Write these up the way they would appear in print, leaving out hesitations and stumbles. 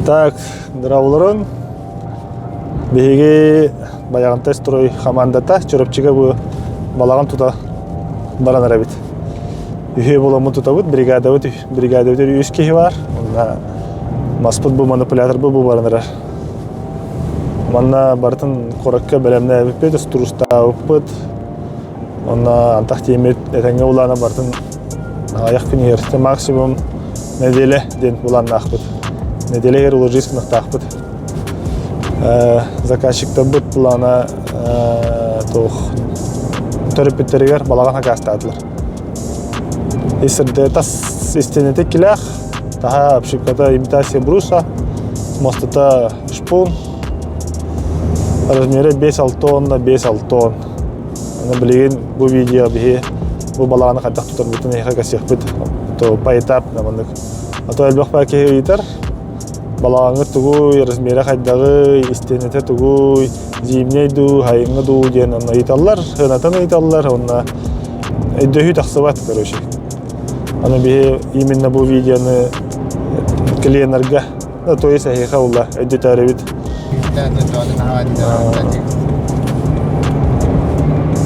Так, дорооболорун. Биһиги Байаҕантай строй хамаандата Чурапчыга бу балаҕан тута баран эрэбит. Үһүө буоламмыт тутабыт, бригадабыт бригадабыт үс киһи бар. Онно маспыт бу манипуляторбыт бу баран эрэр. Манна барытын куоракка бэлэмнээбиппит, устуруустаабыппыт. Онно антах тиэммит этэҥҥэ улаана барытын аҕыйах күн иһэр. Максимум нэдиэлэ диэн былааннаахпыт. Нэдиэлэ иһэр уложись гыныахтаахпыт. Заказчиктарбыт плана туох төрөппүттэригэр балаҕан акаастаатылар. Исрд тас истиэнэтэ килээх, таһа обшивката имитация бруса, мостата шпун, размера 5-6 уонна 5-6 он. Аны билигин бу видео биһи бу балаҕаны хайдах тутарбытын эһиэхэ кэсиэхпит. То поэтапно маннык. А то элбэх баа киһи ыйытар. Балаҕаҥҥыт тугуй, размера хайдаҕый, истиэнэтэ тугуй, зимняй дуу, сайыҥҥы дуу диэн онно ыйыталлар, сыанатын ыйыталлар, уонна өйдөһүү тахсыбат, короче. Аны биһи именно бу видеоны клиеннарга то есть эһиэхэ ула өйдөтөөрүбүт.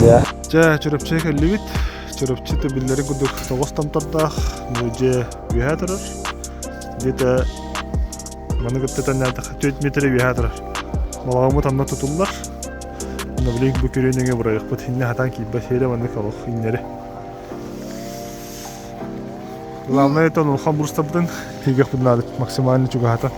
Дьэ, Чурапчыга кэллибит. Чурапчы биллэрин курдук тоҕус томтордоох бу дьиэ үөһэ турар. Где-то маны кытта тэннээтэххэ 4 метр үөһэ турар. Балаҕаммыт онно тутуллар. Онно билигин бу күрүө нөҥүө бырайыакпыт иннэ хатаан киирбэт сиэрэ маннык олох иннэри. Главное это улахан бурстабытын тиийиэхпит наада максимально чугаһата.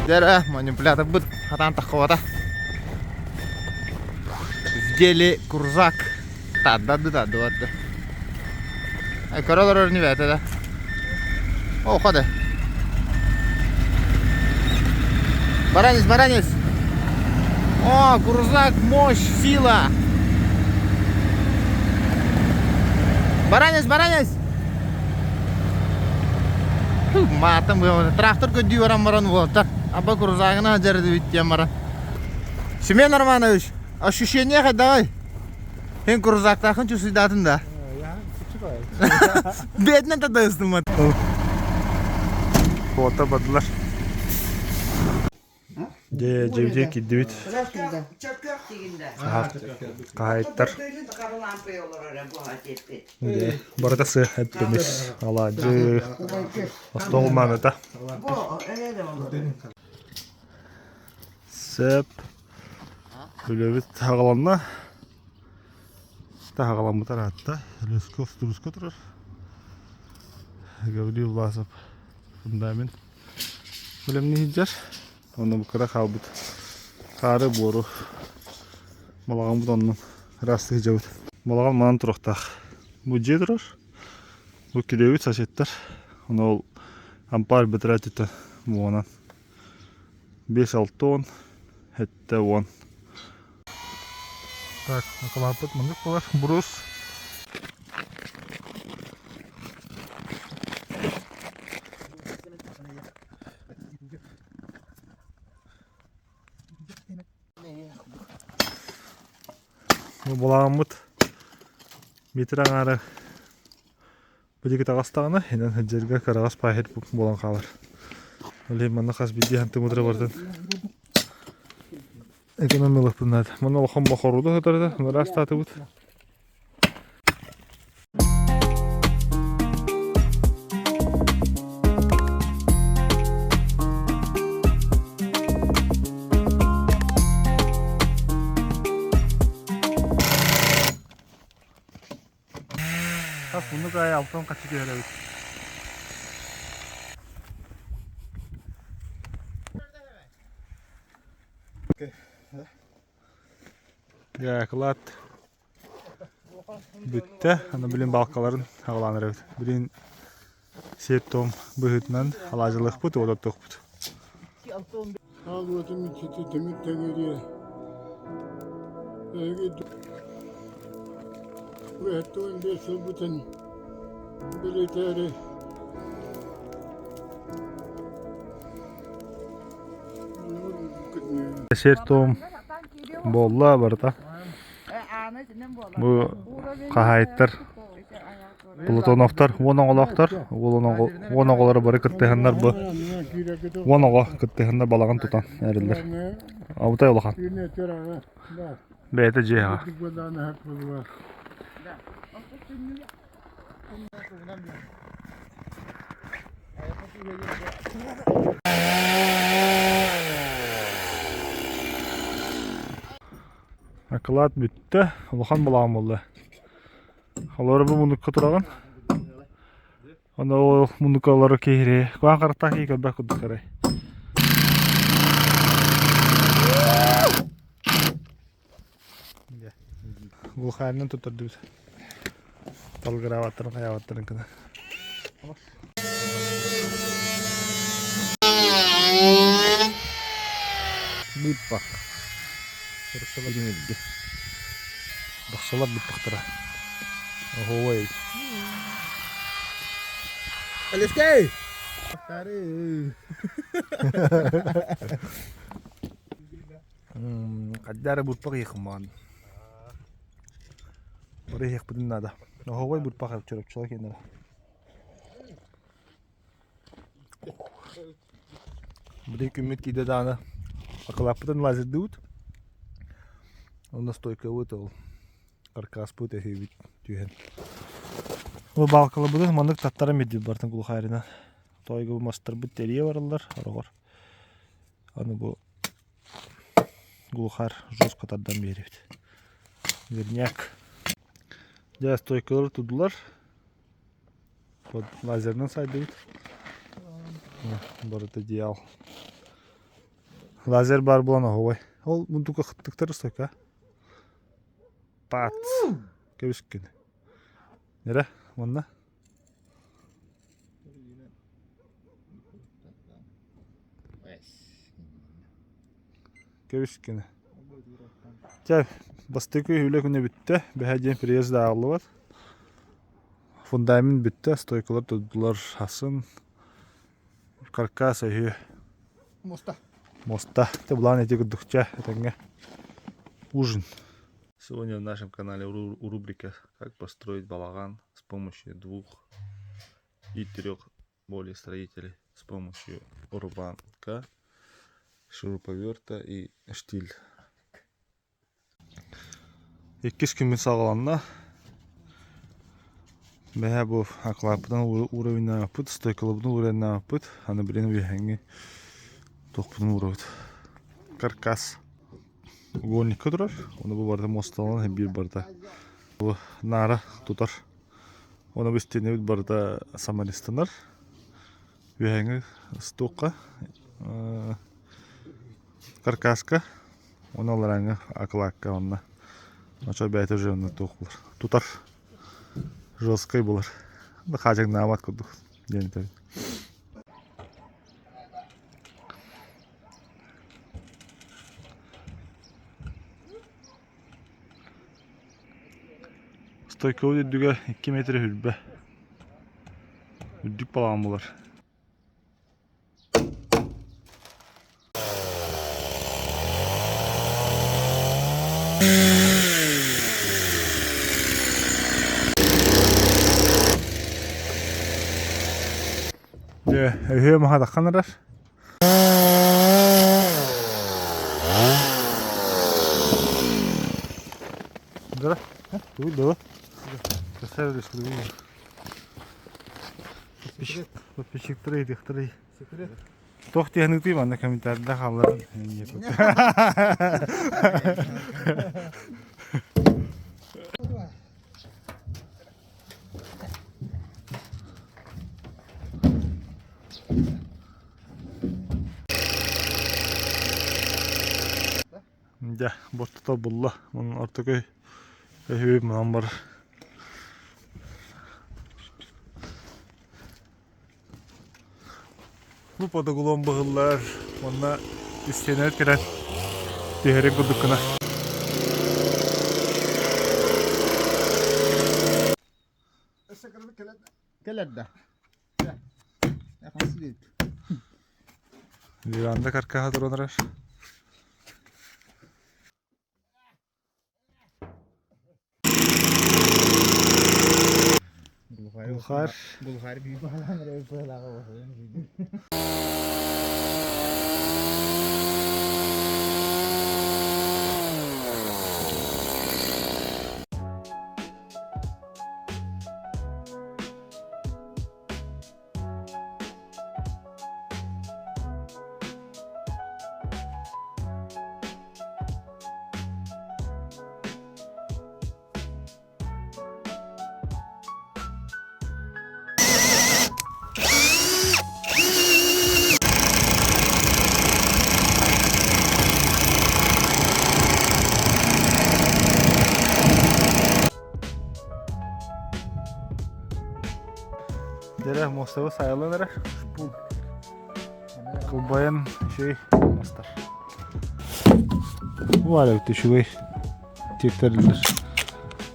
Дьэ, манипуляторбыт хатаан таххыбата. В деле крузак. Тардады тардыбатты. Көрө олорор не бээтэ да. О, ходы. Баранец, баранец. О, крузак, мощь, сила. Баранец, баранец. Маатым трактор көрдүү баран баран уолаттар. Аба крузагына дьэрдибит диэн баран. Семен Романович, ощущение хайдаҕай? Эн крузактаахын чувствуйдаатын да? Бээтинэн тардайыстым Фото бардылар. Дьэ, дьэбидиэ киирдибит. Хаһаайыттар. Дьэ, барыта сыа эппимис. Алаадьы, остуол мааныта. Сөп. Үлэбит аҕаланна. Таһаҕаламмыта ыраатта. Лесков туруска турар. Гаврил Власов фундамент бэлэмнии сылдьар. Онно бу кыра хаалбыт хаары буору балаҕаммыт оннун ыраастыы сылдьабыт. Балаҕан манан туруохтаах. Бу дьиэ турар. Бу күрүөбүт соседтар. Ону ол ампаар бэтэрээ өттүттэн муонан 5-6 70. Так, акылааппыт маннык буолар. Брус. Бу балаҕаммыт метр аҥаара Билиги таҕыстаҕына, инэн сылдьарга кыраҕас паахир буолан хаалар. Ол иһин манна хас биирдии хантымыытыра барытын экономиялыахпын наада. Манна улахан бохорууда сытар этэ, ыраастаатыбыт. Хас муннук аайы алтан хаччы түһэр эбит. Дьаакылаат бүттэ. Аны билин балкаларын аҕалаан эрэбит. Билин сиэр-туом быһыытынан алаадьылыахпыт, уот оттуохпут. Хаал уотун иччитэ тимир тэҥириэ. Эһиги 75 сылбытын бэлиэтээри Сиэр-туом буолла барыта. Бу хаһаайыттар Платоновтар уон оҕолоохтор, уон оҕолоро бары кыттыһаннар бу уон оҕо кыттыһаннар балаҕан тутан эрэллэр. Абытай улахан. Бэйэтэ дьиэҕэ. Акылаат бүттэ, улахан балаҕан буолла. Олору бу муннукка тураҕын. Онно ол муннукка олору киһири куһаҕан харахтаах киһи көрбөх курдук арай. Глухарынан туттардыбыт. Талгыраабаттарын хайаабаттарын гына. Быыппах. Бахсалар быппахтара. Оһуой. Алексей! Хайда эрэ быппах иэхиммаҕан. Бары иһиэхпитин наада. Оһуобай быппах чоропчула киэннэрэ. Били күммүт киирдэ даҕаны акылааппытын лазердыыбыт. Онно стойкабыт ол каркаспыт өһүөбүт түһэн. Бу баалкаларбытын маннык таттаран биэрдибит барытын глухаринан. Тоойго бу мастарбыт тэрийэ бараллар ороҕор. Аны бу глухарь жестко тардан биэрэбит. Верняк. Дьэ стойкалары тудулар. Вот лазерынан сайдыбыт. Барыта идеал. Лазер баар буолан оһуобай. Ол мундука хыттыктар стойка. Пац. Кэбискин. Нere? Манна? Кэбискин. Чэ, бастакы үлэ күнэ бүттэ. Бэһэ диэн приезд ааҕыллыбат. Фундамент бүттэ, стойкалар турдулар асын, каркас өһүө. Муоста. Муоста. Ты былаан эти курдук чэ, этэҥҥэ. Ужин. Сегодня в нашем канале рубрика «Как построить балаган с помощью двух и трех более строителей с помощью рубанка, шуруповерта и штиль». Иккис күммүт саҕаланна. Бэһээ бу акылааппытын уровеннаабыппыт, стойкаларбытын уровеннаабыппыт. Аны билигин үөһээҥҥи туохпутун уурабыт. Каркас угольникка турар. Ону бу барыта муосталанан биир барыта. Бу наара тутар. Ону бу истиэнэбит барыта самолистанар. Үөһээҥҥи стуокка каркаска уонна алларааҥҥы акылаакка онно очо бэйэтэ уже онно туох булар тутар жесткай булар хаадьаҥнаабат курдук диэн этэбин. Стойковый үрдүгэ 2 метр үрбэ. Үрдүк балаҕан булар. Дьэ, өһүө маһа таххан эрэр. Да, да. Подписчиктары ыйытыахтарый. Туох диэн ыытыы манна комментарийда хаалларан. Дьэ, бортото булла. Онон ортоку өһүө манан бар. Бу подоглон быһыллар уонна истиэнэ кэлэн түһэрин курдук гына. Кэлэр да. Веранда каркаһа туран эрэр. Глухарь. Глухарь Дьэ, муостабы сайылан эрэр. Шпул. Кылбайан үчүгэй мастар. Бу үчүгэй тиэртэрилэр.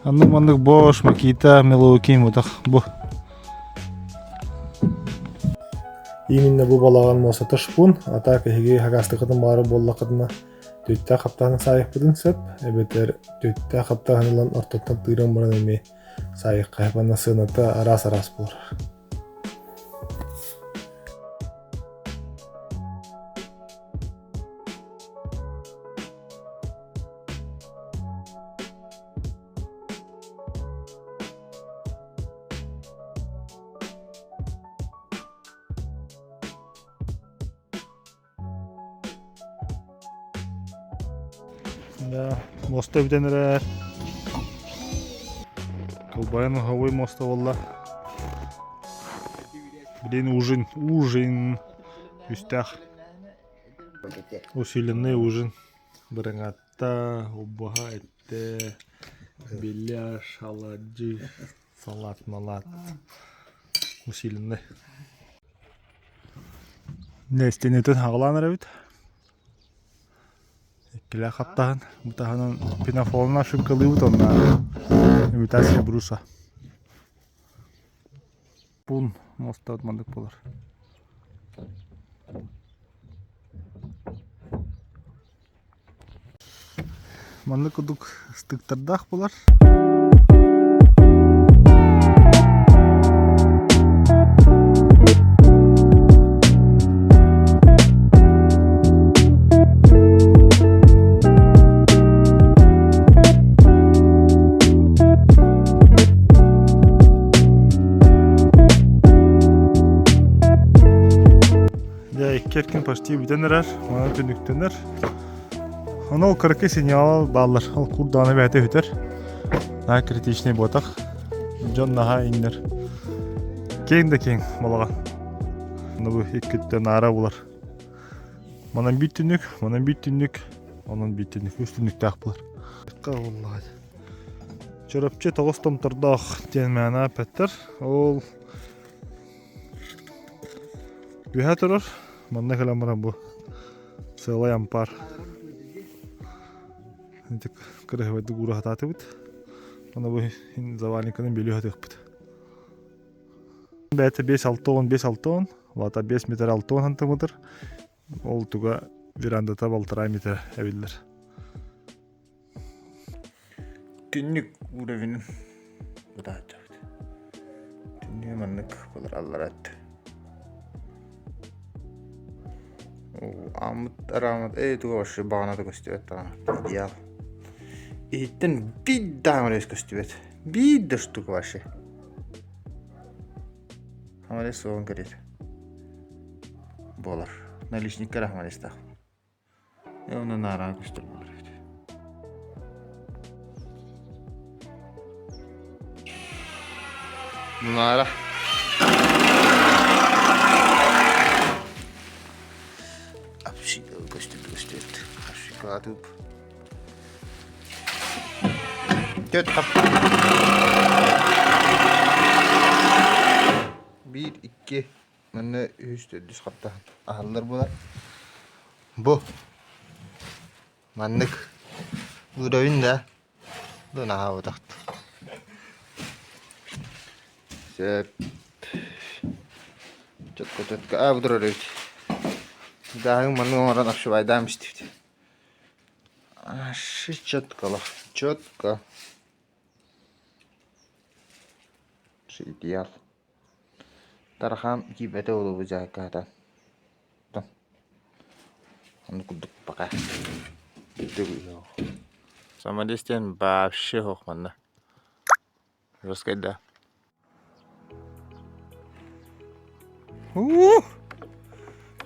Аннык маннык Bosch, Makita, Milwaukee мутах бу. Именно бу балаҕан муостата шпун, а так эһиги хакастыкытын баара буоллаххытына түттээх хаптаһын саайыхпытын сөп, эбэтэр түттээх хаптаһын ылан ортоттон тыыран баран эмиэ саайыхха манна сыаната араас-араас буолар. Да, муоста бүтэн эрэр. Колбайан уһовой муоста буолла. Блин, ужин, ужин. Үстэх. Усиленный ужин. Бырыҥатта, убаһа эттэ, беляш, оладьи, салат, малат. Усиленный. Нэстэнэтин хаҕалаан эрэбит. Иккилээх хаптаһын, бу таһынан пенофолун ошибкалыыбыт онно имитация бруса. Пун мостот маннык буолар. Маннык курдук ыстыктардаах буолар. Дьэ, икки эркин почти бүтэн эрэр, манан түнүктэнэр. Ону ол кыракый сигнал бааллар, ол курдаана бэйэтэ үтэр. Наһаа критичный буотах. Дьон наһаа иҥнэр. Киэҥ да киэҥ балаҕан. Ону бу иккиттэн наара булар. Манан биир түннүк, манан биир түннүк, онон биир түннүк, үс түннүктээх булар. Оллаҕай. Чурапчы тоҕус томтордоох диэн мээнэ эппэттэр. Ол Үөһэ турар, манна кэлэн баран бу сыалай ампаар. Ити кыраһыбайдык уура сатаатыбыт. Аны бу заваленканы бүлүү сатыахпыт. Бэйэтэ 5-6 5-6 вата 5 метр 6 сантиметр. Ол туга верандата балтараа метр эбиллэр. Түннүк уровенын бытааччабыт. Түннүгү маннык былыр алларат. Ааммыт арааммыт ээ туга вообще баҕаната көстүбэт даҕаны. Идеал. Иһиттэн биир даҕаны көстүбэт. Биир да штука вообще. Хамалес суоҕун кэриэтэ. Буолар. Наличникка рахмалестаах. Онно наараа көстөр буолар эбит. Мунаара. Апши көстүр көстүр. Апшикалатып. Түөрт хап. Биир, икки, манна үһүс, төрдүс хаптаһын аһаллар буолар. Бу маннык уровень да бу наһаа утахт. Сөп. Четко четко. А, бу турар эбит. Дааһын маннык оҥорон обшивайдаан истибит. Аш четко четко. Идеал. Тархаан киирбэтэ буолуо дьаакаата. Ону курдук пока. Самолет диэн вообще суох манна. Жесткай да. Ух!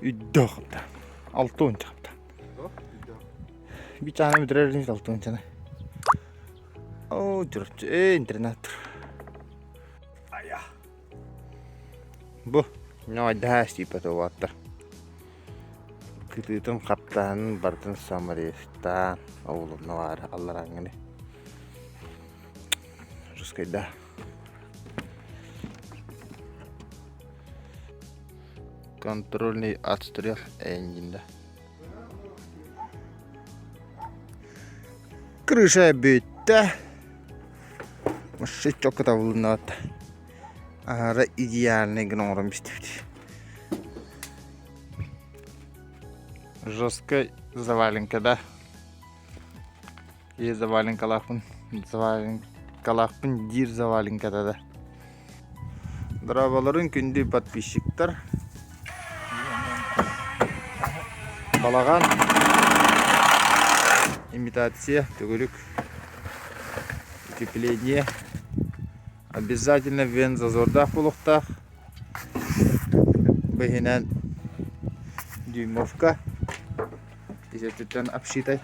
Үйдөөх да. Алтын чапта. Бичааны бүтэрэр алтын чана. Оо, дьурчу, э, интернат. Бу ньоойдоһо тиийбэтэ уолаттар. Кытыытын хаптаһынын барытын саморезтаан оҕолонно баара алларааҥҥыны. Русскайда. Контрольный отстрел эйигин Крыша бүттэ. Чокко табылынна Аһара идеальный гына оҥорон биэрдибит. Жесткай заваленка да. Е заваленкалаахпын заваленкалаахпын диир заваленката да. Дорооболорун күндү подписчиктар. Балаҕан имитация төгүрүк утепление Обязательно вен зазордаах буолуохтаах. Быһынан дюймовка. Исөттүттэн обшитай.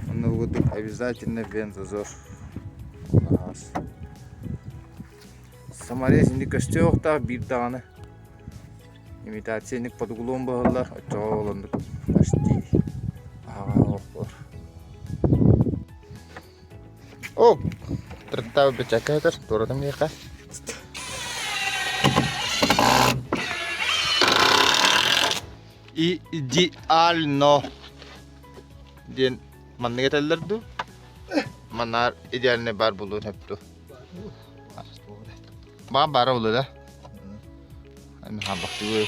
Онно курдук обязательно вен зазор. Саморез инник көстүөхтаах биир даҕаны. Имитация инник подуглуон быһыллар, оччоҕо ол оннук почти аһаҕаһа олохпор. О, трактабы бэчээккэ сытар, туоратым миэхэ. Идеально диэн маннык этэллэр дуу? Манаар идеальный баар буолуон сөп дуу? Баа баара буолуо да? Хаабахтыы.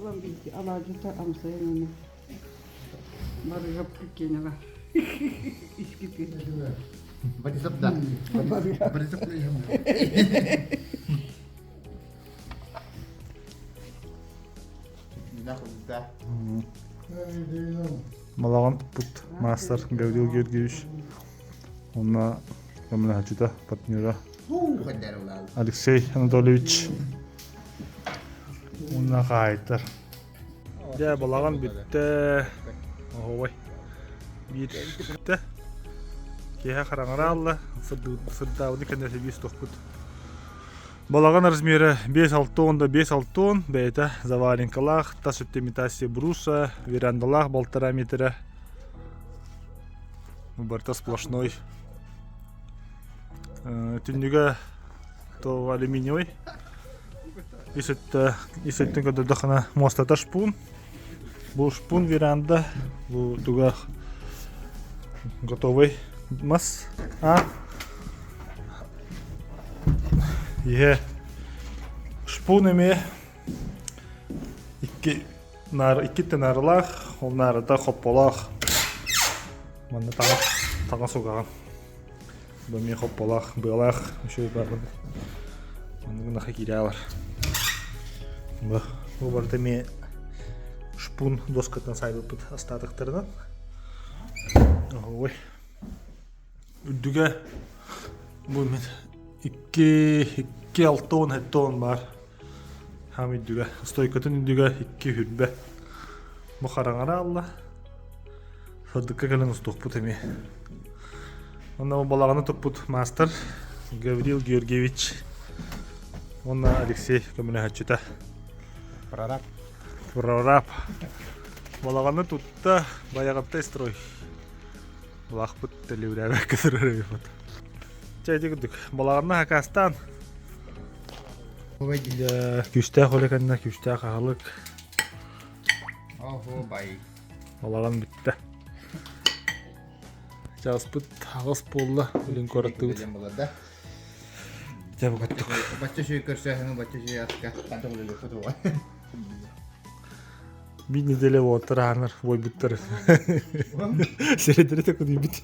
Ылан биирдии алаадьыта амсайан аны барыга киэнэ искити Борисов да. Борисов Балаҕан туппут маастар Гаврил Георгиевич уонна көмөлөһөөччүтэ партнера Алексей Анатольевич уонна хаһаайыттар. Дьэ, балаҕан бүттэ. Оһуобай. Биир бүттэ. Киэһэ хараҥара аалла. Сырдаабыты кэннэ биир тохпут. Балаҕан размера 5-6 да 5-6 бэйэтэ заваренкалаах, тас өттө имитация бруса, верандалаах полтора метра. Барыта сплошной. Түннүгэ то алюминиевый. Ис өттө, ис өттүн көрдөрдөххүнэ муостата шпун. Бу шпун веранда, бу туга готовый мас. А? Иһэ шпун эмиэ икки наар иккиттэн наарылаах, ол наарата хопполоох. Манна таҥас таҥас угаҕын. Бу эмиэ хопполоох, быалаах үчүгэй баар Маннык гына киирэ Бу бу барыта эмиэ шпун доскатынан сайбыппыт остатоктарынан. Оһуобай. Үрдүгэ бу мин 2 2 6 7 баар. Хам үрдүгэ. Стойкатын үрдүгэ 2 хүрбэ. Бу хараҥара алла. Сырдыкка кэлэн устуохпут эмиэ. Онно балаҕаны туппут маастар Гаврил Георгиевич уонна Алексей көмөлөһөөччүтэ. Прораб. Прораб. Балаҕаны тутта Байаҕантай строй. Улаахпыт төлөбүрээбэккэ турар эбит. Чэ ити курдук балаҕанна хакастаан күүстээх үлэ кэннэ күүстээх аһылык. Охо бай. Балаҕан бүттэ. Чааспыт аҕыс буолла, билин куораттыыбыт. Дьэ бу курдук. Бачча шүй көрсөһүҥ, бачча шүй аска. Биир неделя уолаттар аһанар буойбуттар. Сирэйдэрэ төкүнүйбүт.